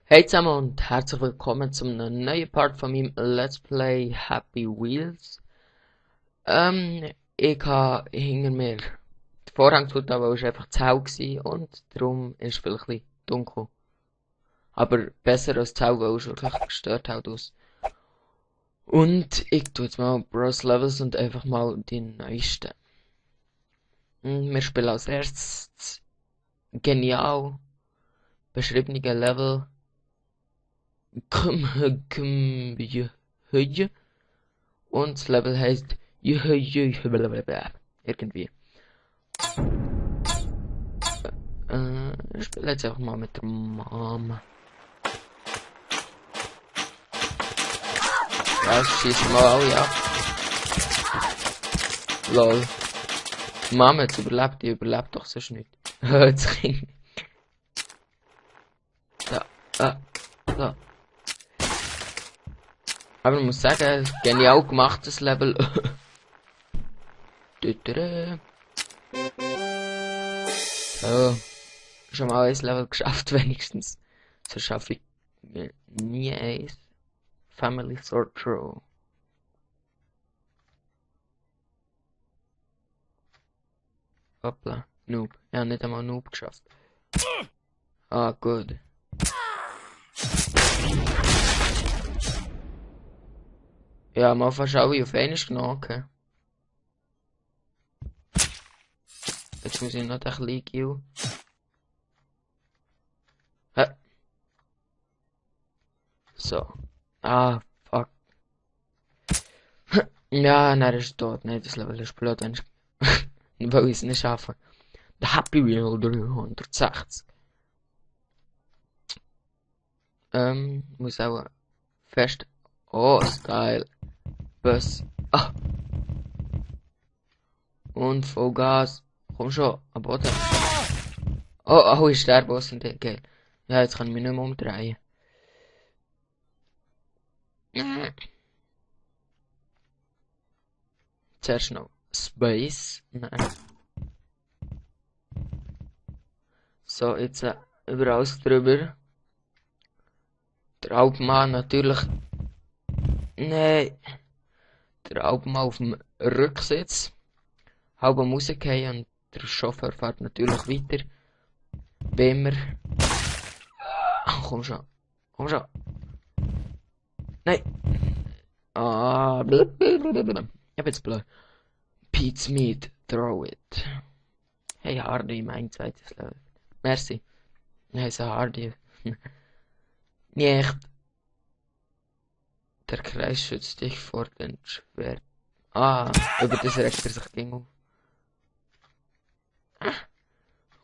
Hey zusammen und herzlich willkommen zum neuen Part von meinem Let's Play Happy Wheels. Ich habe hinter mir die Vorhang tut, aber es war einfach zu hell gewesen und darum ist es vielleicht ein bisschen dunkel. Aber besser als zu hell, weil es wirklich gestört hat aus. Und ich tue jetzt mal Bros Levels und einfach mal die neuesten. Wir spielen als erstes genial beschriebene Level. Und das Level heißt irgendwie. Ich spiele jetzt einfach mal mit der Mom. Ja, ich schieße mal alle ab. Lol. Mama hat überlebt, die überlebt doch sonst nicht. Das Kind. Da, da. Aber ich muss sagen, genial gemachtes Level. So, schon mal ein Level geschafft, wenigstens. So schaffe ich nie eins. Family Sword Throw. Hoppla, Noob. Ja, nicht einmal Noob geschafft. Ah, gut. Ja, mal fast alle auf einmal genommen. Jetzt muss ich noch den kleinen Kill. Hä? So. Ah, fuck. Ja, nein, er ist tot. Nein, das Level ist blöd, wenn ich weil ich es nicht schaffe. Der Happy Wheel 360. Muss auch fest. Oh, Style. Bus. Ah. Und Vollgas. Komm schon, am Boden. Oh, oh, ist der Boss in der Geil. Ja, jetzt kann ich mich nicht mehr umdrehen. Zuerst noch Space. Nein. So, jetzt über alles drüber. Der Hauptmann natürlich. Nein. Der Hauptmann auf dem Rücksitz. Halbe Musik haben und der Chauffeur fährt natürlich weiter. Wie immer. Ach, komm schon. Komm schon. Nein. Ah, blablabla. Ich hab jetzt blöd. Pete's Meat, throw it. Hey Hardy, mein zweites Level. Merci. Hey, so Hardy. Nicht. Der Kreis schützt dich vor den Schwert. Ah, über das regt er sich gegen auf.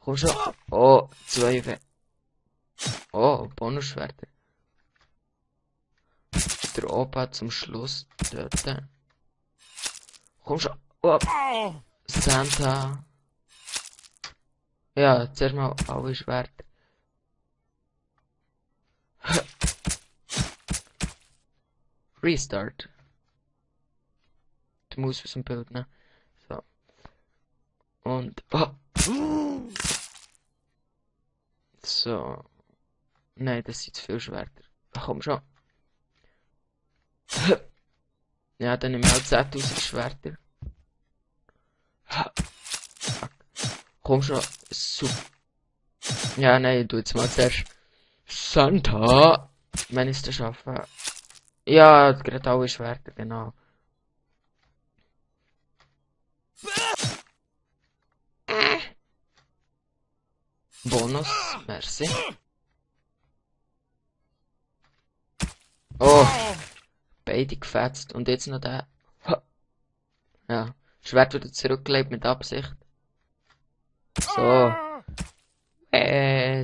Komm schon. Oh, zwei. Oh, Bonusschwerter. Der Opa zum Schluss töten. Komm schon. Oh, Santa. Ja, zuerst mal alle Schwerter. Restart. Die Maus aus dem Bild, ne? So. Und. Oh. So. Nein, das sind zu viel Schwerter. Ach, komm schon. Ja, dann nehme ich halt 10.000 Schwerter. Komm schon. Super. Ja, nein, du jetzt mal zuerst. Santa. Wenn ich es dann schaffe. Ja, gerade alle Schwerter, genau. Bonus, merci. Oh, beide gefetzt. Und jetzt noch der. Ja, Schwert wieder zurückgelegt mit Absicht. So.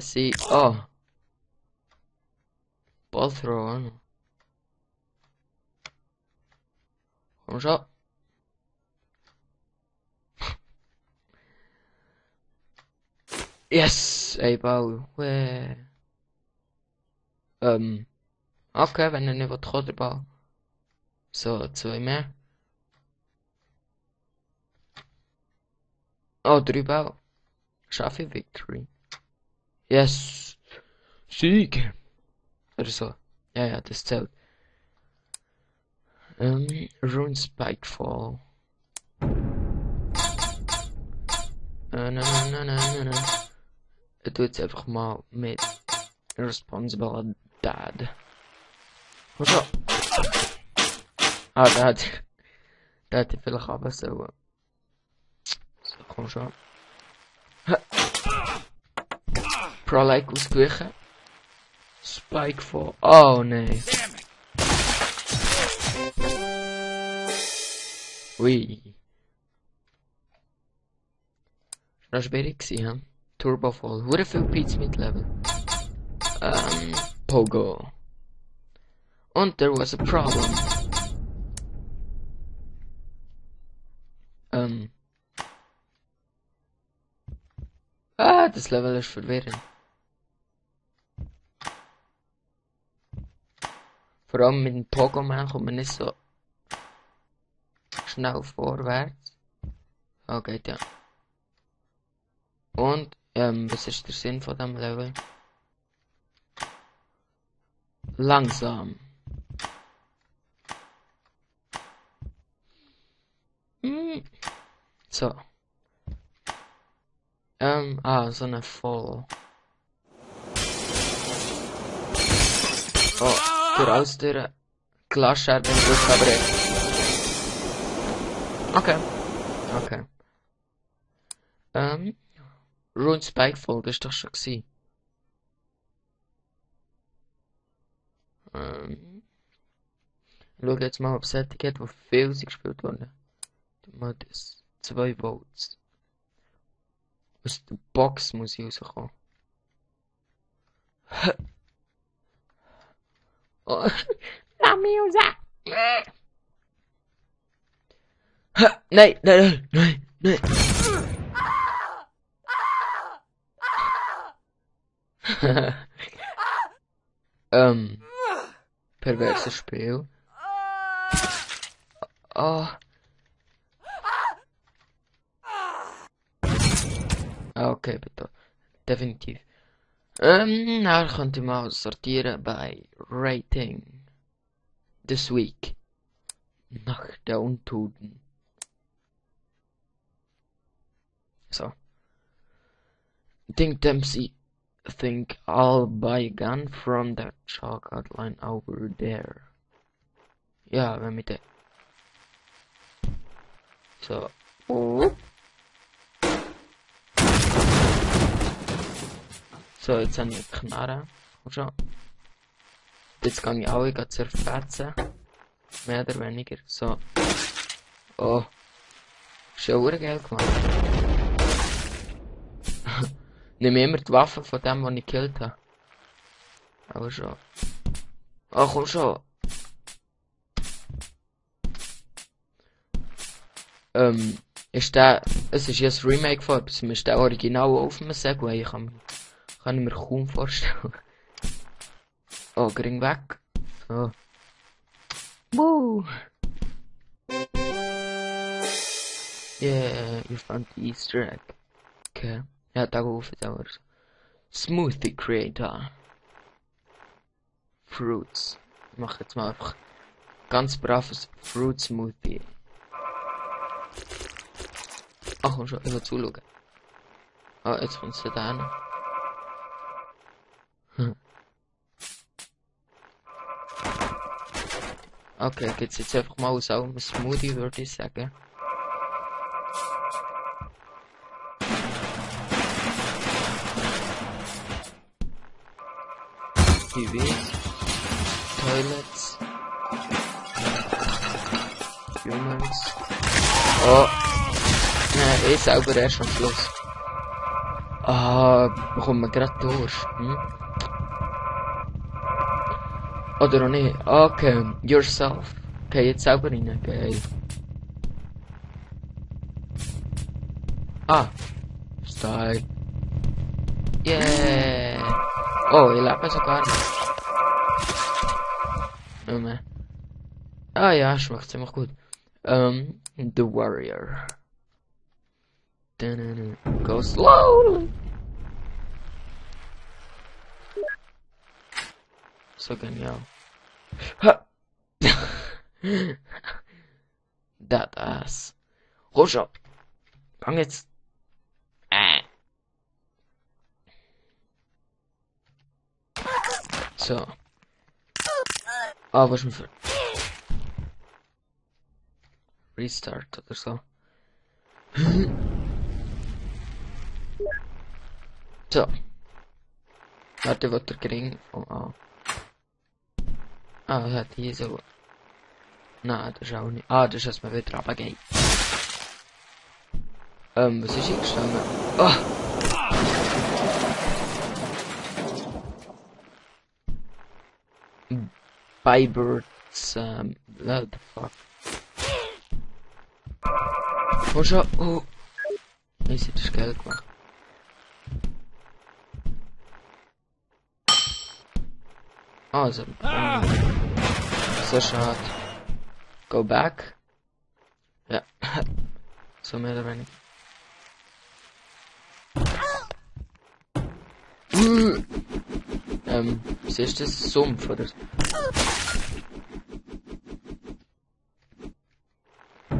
Sie. Oh. Ball throw. Komm schon. Yes! Ey, Ball. Okay, wenn er nicht will, kann der Ball. So, zwei mehr. Oh, drei Ball. Schaffe ich Victory. Yes! Sieg! Oder so. Ja, ja, das zählt. Rune Spikefall. Ich tue jetzt einfach mal mit Responsible Dad. Komm schon. Ah, der hätte vielleicht aber so. So, komm schon. Pro-like ausgewichen. Spikefall. Oh nein. Ui. Das war schwierig gewesen, hm? Turbofall. Hure viel Pizza mit Level. Pogo. Und there was a problem. Das Level ist verwirrend. Vor allem mit dem Pogo-Man kommt man nicht so schnell vorwärts. Oh, geht ja. Und, was ist der Sinn von dem Level? Langsam. So. So eine Fall. Oh, aus der Glasscherbe im Rücken, aber Okay. Rune Spikefall, das ist doch schon gewesen. Ich schau jetzt mal, ob es Setting hat, wo viel sie gespielt wurden. Mal das 2 Votes. Aus der Box muss ich rauskommen. Oh, lass mich raus! Nein! Perverses Spiel. Oh. Okay, bitte. Definitiv. Na, könnt ihr mal sortieren bei Rating. This Week. Nach der Untoten. So. Dempsey. Think I'll buy a gun from that chalk outline over there. Ja, wenn mit der. So. So, jetzt habe ich eine Knarre. Komm schon. Jetzt kann ich alle zerfetzen. Mehr oder weniger. So. Oh. Ist ja geil gemacht. Nimm immer die Waffe von dem, den ich gekillt habe. Aber schon. Oh, komm schon. Es ist ja das Remake von etwas. Ist der Original auf dem Segway? Kann ich mir kaum vorstellen. Oh, gering weg. So. Woo! Yeah, you found the Easter egg. Okay. Ja, da auf jetzt aber. Smoothie Creator. Fruits. Ich mache jetzt mal einfach ganz braves Fruit Smoothie. Ach, komm schon, ich will zuschauen. Oh, jetzt kommst du da hin. Okay, geht's jetzt einfach mal aus einem Smoothie, würde ich sagen. TVs, Toilets, Humans. Oh, nein, ich selber erst am Schluss. Ah, bekommen wir gerade durch. Oder auch nicht. Okay, yourself. Okay, jetzt selber rein. Geil. Ah, Style. Yeah. Oh, ich lebe sogar noch. Ah ja, schmeckt ziemlich gut. The Warrior. Go slowly. so genial. Ha! That ass. Komm schon. Gang jetzt. So. Ah, was ist denn für... Restart oder so. So. Warte, was der gering vom A. Ah, das hat hier so. Nein, das ist auch nicht. Ah, das ist, dass man wieder runtergeht. Was ist hier gestanden? Ah! Bybirds, what the fuck? Oh, schon, oh! Ich hätte das Geld gemacht. Also, so schade. Go back. Ja. So mehr oder weniger. Was ist das? Sumpf, oder?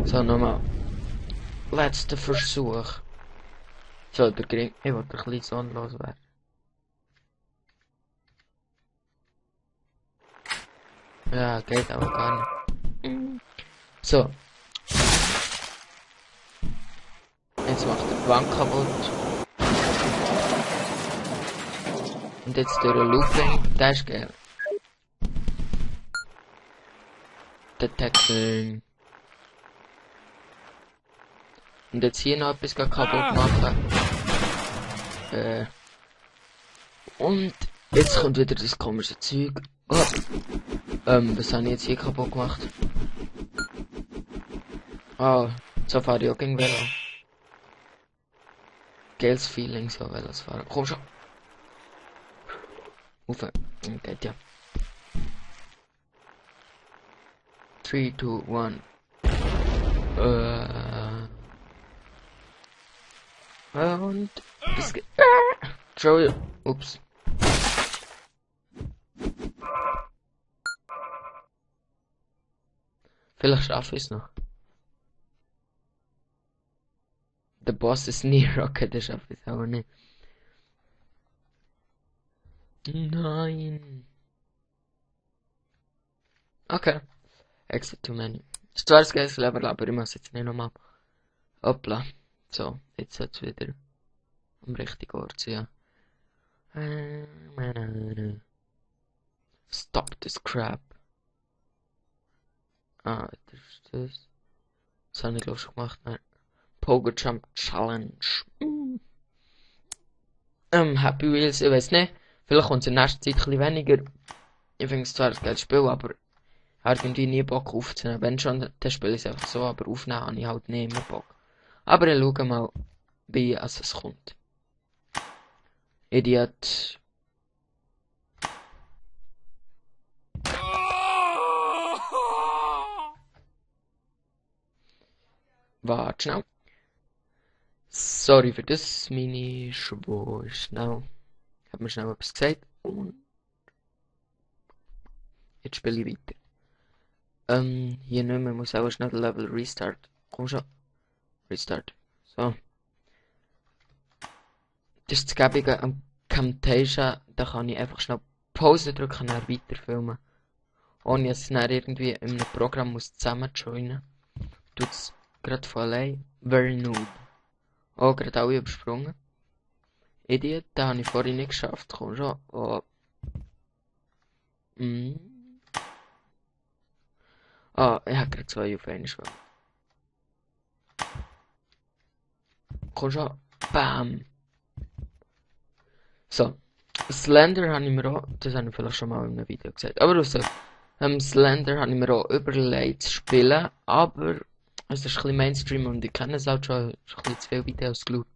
So, nochmal. Letzter Versuch. So, der Gring. Ich wollte ein bisschen sonnenlos werden. Ja, geht aber gar nicht. So. Jetzt macht er die Wand kaputt. Und jetzt durch ein Looping. Das ist geil. Detecting. Und jetzt hier noch etwas kaputt machen. Und jetzt kommt wieder das komische Zeug. Oh. Was habe ich jetzt hier kaputt gemacht? Ah, so fahre ich auch gegen Velo. Geiles Feeling, so Velos fahren. Komm schon. Ufe. Geht ja. 3, 2, 1. Und es geht. Throw. Ups. Vielleicht schaffe ich es noch. Der Boss ist nie Rocket, der schafft es aber nicht. Nein. Okay. Exit to menu. Ist zwar das gleiche Level, aber ich muss jetzt nicht nochmal. Hoppla. So, jetzt hat es wieder am richtigen Ort sein. Stop this crap. Ah, das ist das. Das habe ich glaube schon gemacht. Nein. Pogo Jump Challenge. Happy Wheels, ich weiß nicht. Vielleicht kommt es in der nächsten Zeit ein bisschen weniger. Ich finde es zwar ein geiles Spiel, aber irgendwie nie Bock aufzunehmen. Wenn schon, dann spiele ich es einfach so, aber aufnehmen habe ich halt nicht mehr Bock. Aber ich schaue mal, wie es kommt. Idiot. Warte schnell. Sorry für das, meine Schwur. Schnell. Ich habe mir schnell etwas gesagt. Und jetzt spiele ich weiter. Hier nicht mehr, muss auch schnell Level Restart. Komm schon. Restart. So. Das ist das Gäbige am Camtasia. Da kann ich einfach schnell Pause drücken und weiter filmen. Ohne dass ich dann irgendwie in einem Programm muss zusammen joinen. Tut's gerade von allein. Very noob. Oh, gerade alle übersprungen. Idiot, den habe ich vorhin nicht geschafft. Komm schon. Oh. Ah, ich habe gerade 2 auf einen Schwung. Komm schon. Bam. So. Slender habe ich mir auch, das habe ich vielleicht schon mal in einem Video gesagt, aber also, Slender habe ich mir auch überlegt zu spielen, aber es ist ein bisschen Mainstream und ich kenne es auch schon ein bisschen zu viele Videos geschaut.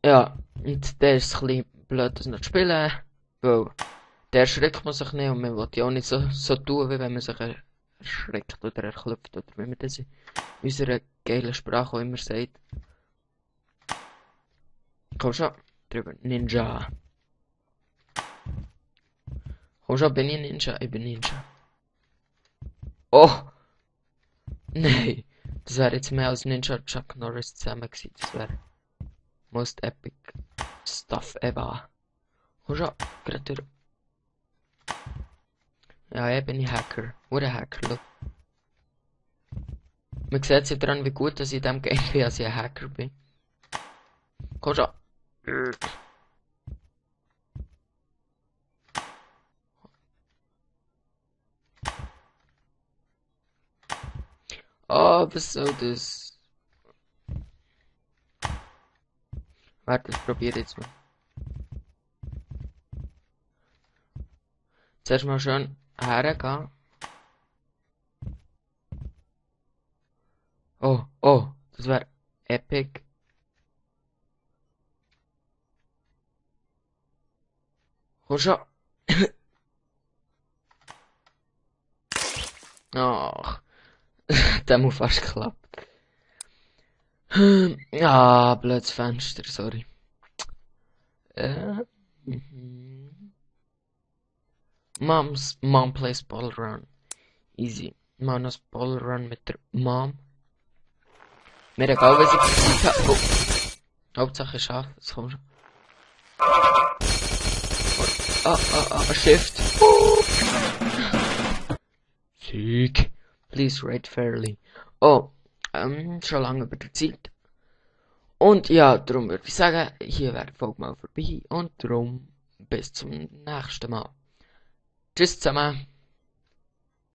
Ja, und der ist ein bisschen blöd, das noch zu spielen, weil der erschreckt man sich nicht und man will ja auch nicht so tun, wie wenn man sich erschreckt oder erklopft oder wie man das in unserer geilen Sprache auch immer sagt. Komm schon, drüber, Ninja. Komm schon, bin ich Ninja? Ich bin Ninja. Oh! Nein! Das wäre jetzt mehr als Ninja und Chuck Norris zusammen gewesen. Das wäre most epic stuff ever. Komm schon, gerade durch. Ja, ich bin Hacker. Oder Hacker, look. Man sieht sich daran, wie gut dass ich in diesem Game bin, als ich ein Hacker bin. Komm schon. Oh, was soll das? Warte, ich probiere jetzt mal. Zuerst mal schön hergehen. Oh, oh, das wäre epic. Komm schon. Ach, der muss fast geklappt. Ah, blödes Fenster, sorry. Mhm. Mom plays ball run. Easy. Mach noch Ball run mit der Mom. Mir egal, was ich gesagt habe. Oh. Hauptsache schafft. Jetzt komm schon. Shift. Sieg. Please rate fairly. Oh, schon lange über der Zeit. Und ja, darum würde ich sagen, hier wäre die Folge mal vorbei. Und darum bis zum nächsten Mal. Tschüss zusammen.